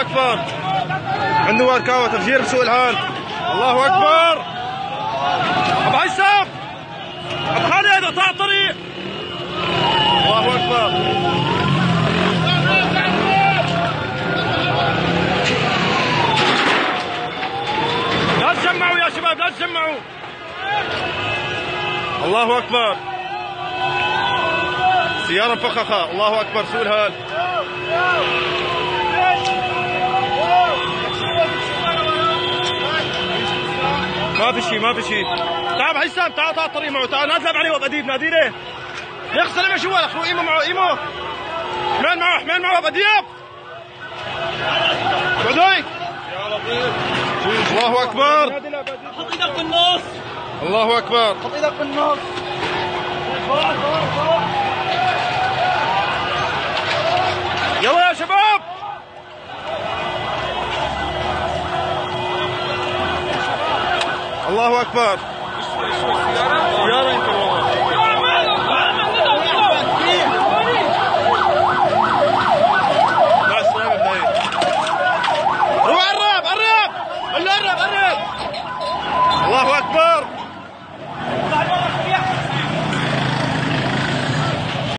أكبر. عنده وركاوة تفجير بسوق الهال. الله أكبر. أبو عيسى، أبو خالد، قطع الطريق. الله أكبر. لا تجمعوا يا شباب، لا تجمعوا. الله أكبر. سيارة مفخخة. الله أكبر. سوق الهال. ما في شيء، ما في شيء. تعال حسام، تعال تعال الطريق معه، تعال نازل عليه وابقى ديب، نادي ليه؟ يخسر ما شو ولا ايمو معه، ايمو. حمال معه، حمال معه ابو دياب. بعدي. الله اكبر. حط ايدك بالنص. الله اكبر. حط ايدك بالنص. يلا يا شباب. الله اكبر. سيارة يمكن والله.